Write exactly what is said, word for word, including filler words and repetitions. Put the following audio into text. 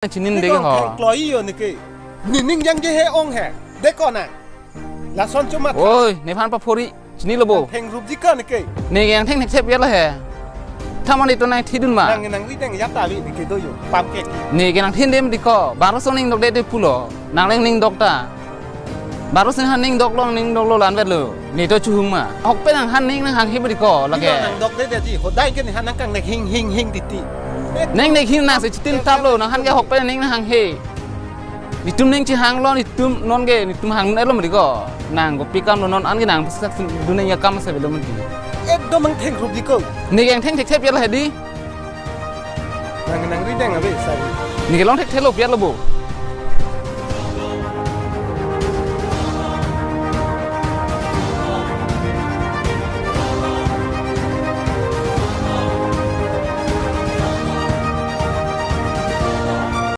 Chinin deke ho. Kloi yo neke. Nening jangje he ong he. Deko na. Lason chuma. Oi, nephan paphori. Chinilo bo. Thengrup ji ko neke. Ne nangthengthek piat lo he. Thaman ito nangthidun ma. Nang nangri deng ya tali neke do yo. Pam ke. Ne nangthin dem diko. Baro song ning dokde de pulo. Nang leng ning dokta. Baro sing han ning doklo, ning doklo la-an vetlo. Ne to chuhung ma. Ahokpet nanghan ning nanghanghe diko lake. Nang dokde de ji. Hodai ke nephan nangkang nek hing hing hing titi. Neng nek hing nang se chitin taplo, nanghan ke ahokpet ning nanghanghe. Netum ning chihanglo, netum non ke netum hang-etlo ma diko. Nang kopi kam lo, non an ke nang pesak dun ning akam se avelo ma di. Ekdom nangthengrup diko. Ne nangthengthek piat lo he di. Nang nangri deng ave sai. Ne longthekthelo piat lo bo.